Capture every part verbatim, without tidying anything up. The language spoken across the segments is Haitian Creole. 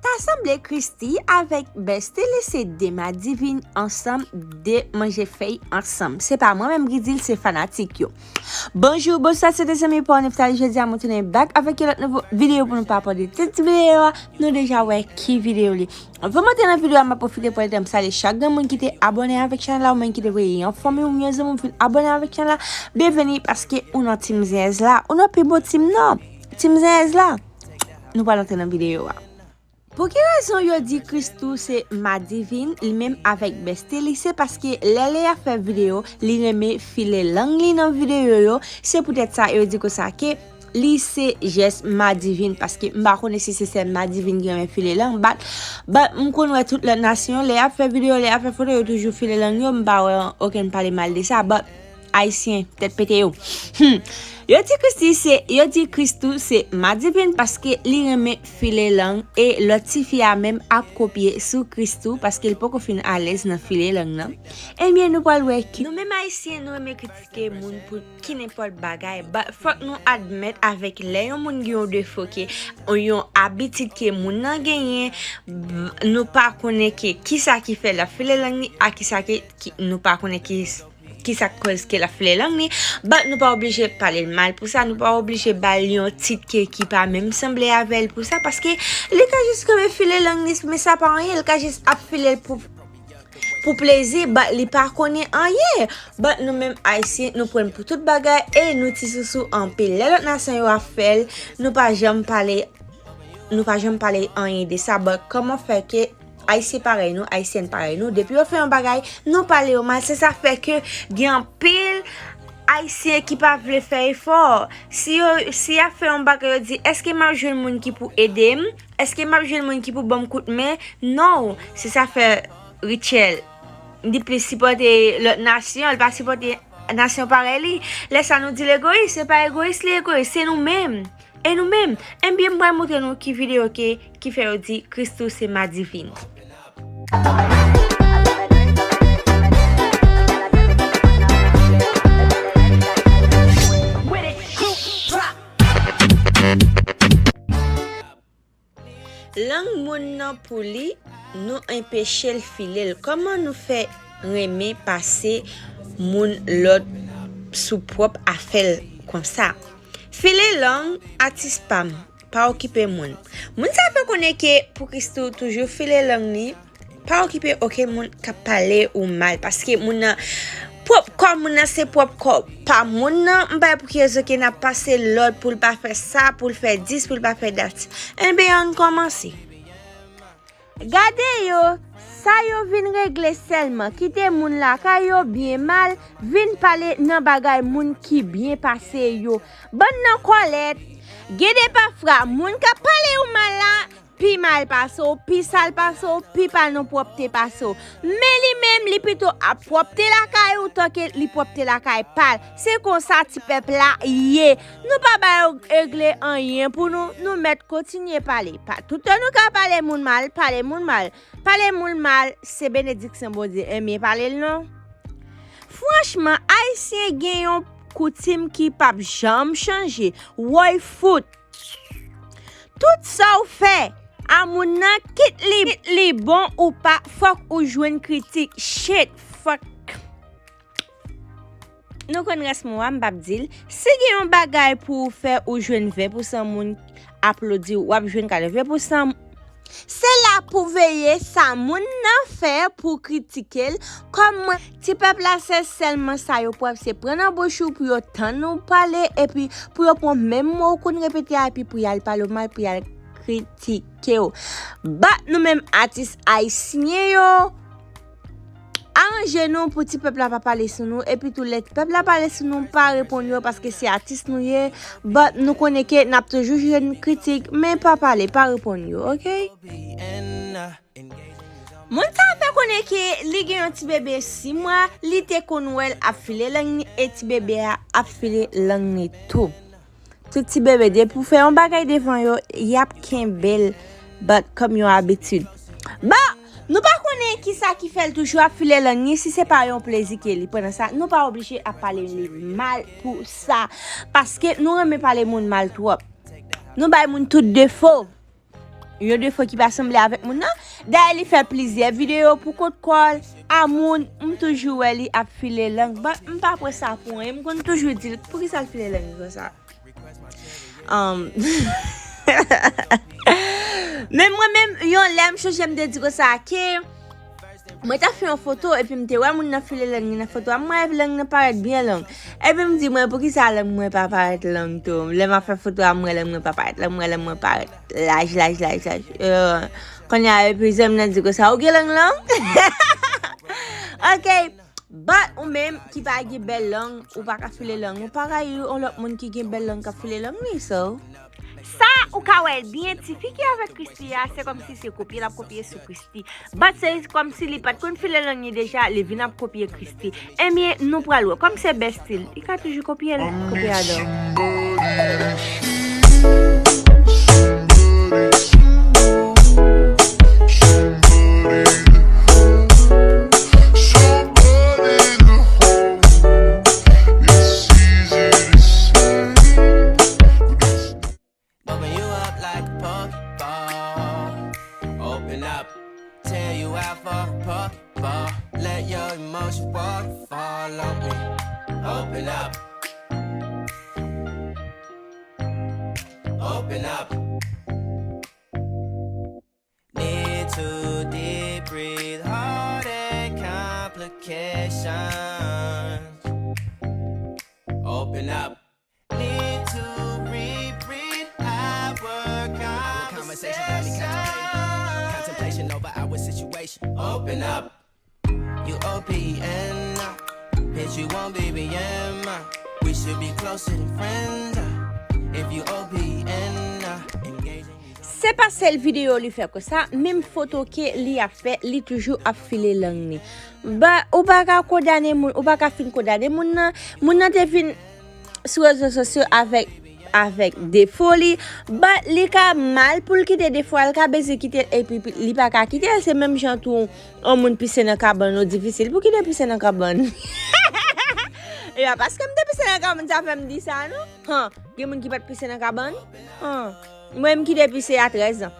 Ta sanble Christie avèk Best Lise de madivin ansanm, de manje fèy ansanm. Se pa mwen menm ki di l, se fanatik yo. Bonjou, bonswa, se de zanmi pa w Neftali. Jodi a, mwen tounen back avèk yon lòt nouvo videyo pou nou papòte. Tit videyo a, nou deja wè ki videyo li. Anvan m antre nan videyo a, m ap pwofite pran tan pou salye chak granmoun ki te abòne avèk chanèl la, ou menm ki te voye yon fanmi w, yon zanmi w vin abòne avèk chanèl la. Byenveni, paske ou nan Team Zenyèz la, ou nan pi bon team nan. Team Zenyèz la. Nou pral antre nan videyo a. Pou ki rezon yo di Christoo se madivin, li menm avèk Best Lise? Se paske lè Lea fè videyo, li renmen file lang li nan videyo yo. Se poutèt sa yo di konsa ke li se jès madivin, paske m pa konnen si se sèl madivin ki renmen file lang, but, but m konn wè tout lòt nasyon, lè y ap fè videyo, lè y ap fè foto, yo toujou file lang yo, m pa wè okenn pale mal de sa, but Ayisyen, tèt pete yo. Hmm. Yo di Christie se, yo di Christoo se madivin paske li renmen file lang, e lòt tifi a menm ap kopye sou Christoo paske l poko fin alèz nan file lang nan. Ebyen, nou pral wè ki nou menm Ayisyen, nou renmen kritike moun pou ki nenpòt bagay. But fòk nou admèt avèk lè yon moun gen yon defo ke yon abitid ke moun nan genyen, b- nou pa konnen ke kisa ki fè l ap file lang li, a kisa ke, ki, nou pa konnen ki, kisa k kòz ke l ap file lang li. But nou pa oblije pale l mal pou sa, nou pa oblije ba l yon tit ke, ki pa menm sanble avè l pou sa, paske li ka jis renmen file lang li, men sa pa anyen, li ka jis ap file l pou, pou plezi, but li pa konnen anyen. But nou menm Ayisyen, nou pran pou tout bagay e nou ti sousou anpil. Lè lòt nasyon yo ap fè l, nou pa janm pale, nou pa janm pale anyen de sa, but kòman fè ke Ayisyen parèy nou, Ayisyèn parèy nou, depi yo fè yon bagay, nou pale yo mal. Se sa fè ke gen anpil Ayisyen ki pa vle fè efò. Si yo, si y ap fè yon bagay, yo di, èske m ap jwenn moun ki pou ede m? Èske m ap jwenn moun ki pou ban m kout men? Non. Se sa fè Rutshelle, li plis sipòte lòt nasyon, li pa sipòte nasyon parèy li. Lè sa nou di l egoyis, se pa egoyis li egoyis, se nou menm. E nou menm? Ebyen, m pral montre nou ki videyo ke, ki fè yo di Christoo se madivin. Lang moun nan pou li, nou enpeche l file l. Kòman nou fè renmen pase moun lòt sou pwòp afè l konsa? File lang, atis pa m, pa okipe moun. Moun sa fè konnen ke pou Christoo toujou file lang li, pa okipe okenn moun k ap pale ou mal, paske moun nan pwòp kò moun nan se pwòp kò pa moun nan, m pa wè pou ki rezon ke n ap pase lòd pou l pa fè sa, pou l fè dis, pou l pa fè dat. Enben, ann kòmanse. Gade yo, sa yo vin regle sèlman, kite moun lakay yo byen mal, vin pale nan bagay moun ki byen pase yo. Bann nan kòlèt, gen de pafwa, moun k ap pale ou mal la, pi mal pase w, pi sal pase w, pi pa nan pwòpte pase w. Men li menm, li pito ap pwòpte lakay ou tanke li pwòpte lakay pa l. Se konsa ti pèp la ye. Nou pa ba yo regle anyen pou nou, nou mèt kontinye pale. Pa toutan nou ka pale moun mal, pale moun mal. Pale moun mal, se benediksyon Bondye, enben pale l non. Franchman, Ayisyen gen yon koutim ki p ap janm chanje. Woy fout! Tout sa w fè a moun nan, kit li, kit li bon ou pa, fòk ou jwenn kritik. Shit, fuck. Nou konn rès mo a, m p ap di l. Si gen yon bagay pou w fè, ou jwenn ven pousan moun aplodi w, w ap jwenn katreven pousan. Se la pou veye sa moun nan fè pou kritike l. Kòm mwen, ti pèp la, se sèlman sa yo pwòp, se pran nan bouch ou pou yo tann ou pale, epi pou yo pran menm mo ou konn repete a, epi pou y al pale w mal, pou y al kritike w. But nou menm atis ayisyen yo, aranje nou pou ti pèp la pa pale sou nou, epi tou lè ti pèp la pale sou nou, pa reponn yo, paske se atis nou ye, but nou konnen ke n ap toujou jwenn kritik, men pa pale, pa reponn yo, oke? Moun sa a fè konnen ke li gen yon ti bebe sis mwa, li te konn wè l ap file lang ni e ti bebe a ap file lang ni tou. Tout ti bebe, depi w fè yon bagay devan yo, y ap kenbe l, but kòm yon abitid. Bon, nou pa konnen kisa ki fè l toujou ap file lang ni, si se pa yon plezi ke li pran nan sa, nou pa oblije ap pale li mal pou sa, paske nou renmen pale moun mal twòp. Nou bay moun tout defo. yon defo ki pa sanble avèk moun nan. Dayè, li fè plizyè videyo pou kont kò l a moun, m toujou wè li ap file lang. But m pa pran sa pou anyen, m konn toujou di l, poukisa l file lang li konsa? Um, men mwen menm, yon lè m chonje m te di konsa ke mwen t ap fè yon foto epi m te wè moun nan file lang li nan foto a, m wè lang nan parèt byen long. Epi m di mwen, poukisa lang mwen pa parèt long tou? Lè m ap fè foto a, m wè lang mwen pa parèt long, m wè lang mwen parèt laj, laj, laj, laj. Euh, kounye a, epi zanmi nan di konsa, ou gen lang long? Ok. But ou menm ki pa gen bèl lang, ou pa ka file lang ou. Parèy yon lòt moun ki gen bèl lang k ap file lang li, so. Sa ou ka wè byen, tifi ki avèk Christie a, se kòmsi se kopye l ap kopye sou Christie. But se kòmsi li pa t konn file lang li deja, li vin ap kopye Christie. Ebyen, nou pral wè. Kòm se bestie l, li ka toujou kopye l, kopye adan. Open you up like a Pokeball. Open up, tear you out for a Pokeball. Let your emotion waterfall on me. Open up. Open up. Need to deep breathe, heartache complications. Open up. Need to reread our conversation. Got me contemplating, contemplation over our situation. Open up. You O P N, bitch, you won't be B M. We should be closer than friends. If you O P N, engaging. Se pa sèl videyo li fè konsa, menm foto ke li ap fè, li toujou ap file lang li. But ou pa ka kondane moun, ou pa ka fin kondane moun nan. Moun nan te vin sou rezo sosyo avèk, avèk defo li. But li ka mal pou l kite defo a, li ka bezwen kite l epi li pa ka kite l. Se menm jan tou yon moun pise nan kabann ou, difisil pou kite pise nan kabann. E pa paske m te pise nan kabann sa fè m di sa non. Han, gen moun ki pa t pise nan kabann. Han. Mwen m kite pise a trèz an.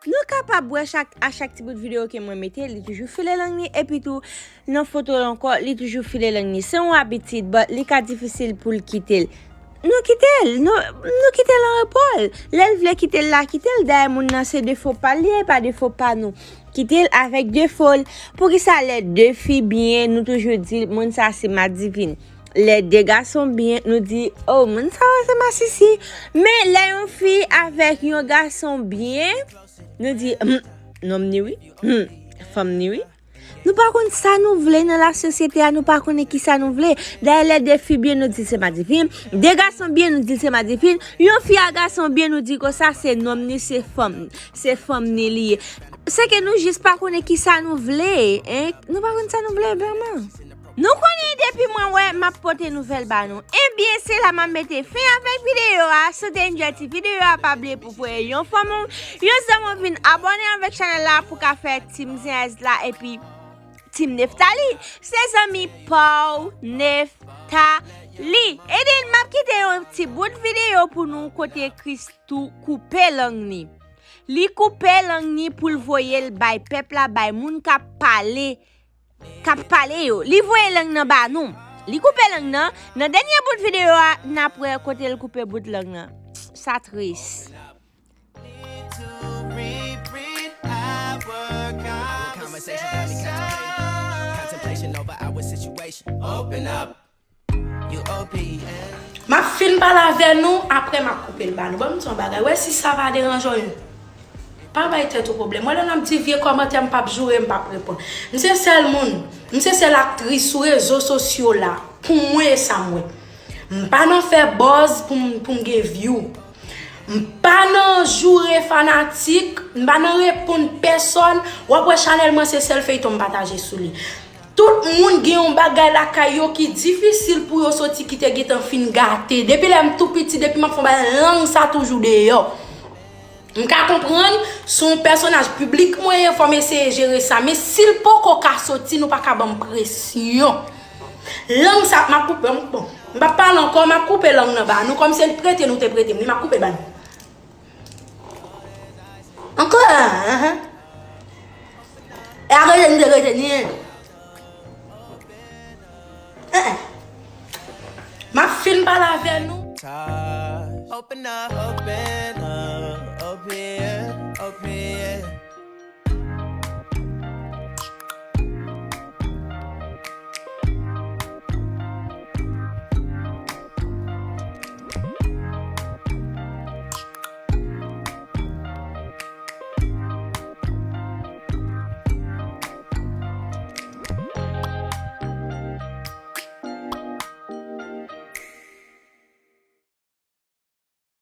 Nou kapab wè chak, a chak ti bout videyo ke mwen mete, li toujou file lang li, epi tou, nan foto l ankò, li toujou file lang li. Se yon abitid, but li ka difisil pou l kite l. Nou kite l, nou, nou kite l an repo l. Lè l vle kite l la, kite l. Dayè, moun nan se defo pa l li ye, pa defo pa nou. Kite l avèk defo l. Poukisa lè de fi byen, nou toujou di moun sa se madivin? Lè de gason byen, nou di, oh, moun sa se masisi. Men lè yon fi avèk yon gason byen, nou di, hmm, nonm ni wi, hmm, fanm ni wi. Nou pa konn sa nou vle nan lasosyete a, nou pa konnen kisa nou vle. Dayè, lè de fi byen, nou di se madivin. De gason byen, nou di se madivin. Yon fi a gason byen, nou di konsa se nonm ni, se fanm, se fanm ni li ye. Se ke nou jis pa konnen kisa nou vle, en. Nou pa konn sa nou vle vrèman. Nou konnen depi mwen wè m ap pote nouvèl ba nou. Ebyen, se la m ap mete fen avèk videyo a. Si w te enjoy ti videyo a, pa bliye pou voye yon fanmi w, yon zanmi w vin abòne avèk chanèl la pou ka fè Team Zens la epi Team Neftali. Se zanmi pa w, Neftali. Eden, m ap kite yon ti bout videyo pou nou kote Christou koupe lang ni. Li koupe lang ni pou l voye l bay pèp la, bay moun k ap pale, k ap pale yo. Li voye lang nan ba nou. Li koupe lang nan. Nan dènye bout videyo a, n ap wè kote l koupe bout lang nan. Sa tris. Conversation got me contemplating, contemplation over our situation. Open up. M ap fin pale avè nou, apre m ap koupe l ba nou. Ban m di yon bagay, wè si sa pa deranje w. Pa bay tèt ou pwoblèm. Mwen lè n ap di vye kòmantè, m p ap joure, m p ap reponn. M se sèl moun, m se sèl aktris sou rezo sosyo la. Pou mwen, e sa m wè. M pa nan fè buzz pou m, pou m gen view. M pa nan joure fanatik, m pa nan reponn pèsonn. W ap wè chanèl mwen se sèl feyton m pataje sou li. Tout moun gen yon bagay lakay yo ki difisil pou yo soti ki te gentan fin gate. Depi lè m tou piti, depi m ap fè yon bagay, lang sa toujou deyò. M ka konprann, se yon pèsonaj piblik mwen ye, fò m eseye jere sa. Men si l poko ka soti, nou pa ka ban m presyon. Lang sa, m ap koupe, m, bon, m p ap pale ankò, m ap koupe lang nan ba nou, kòm se prete nou te prete m li, m ap koupe ba nou. Ankò, ahan. E a rete nou te rete ni. Eh, eh. M ap fin pale avè nou.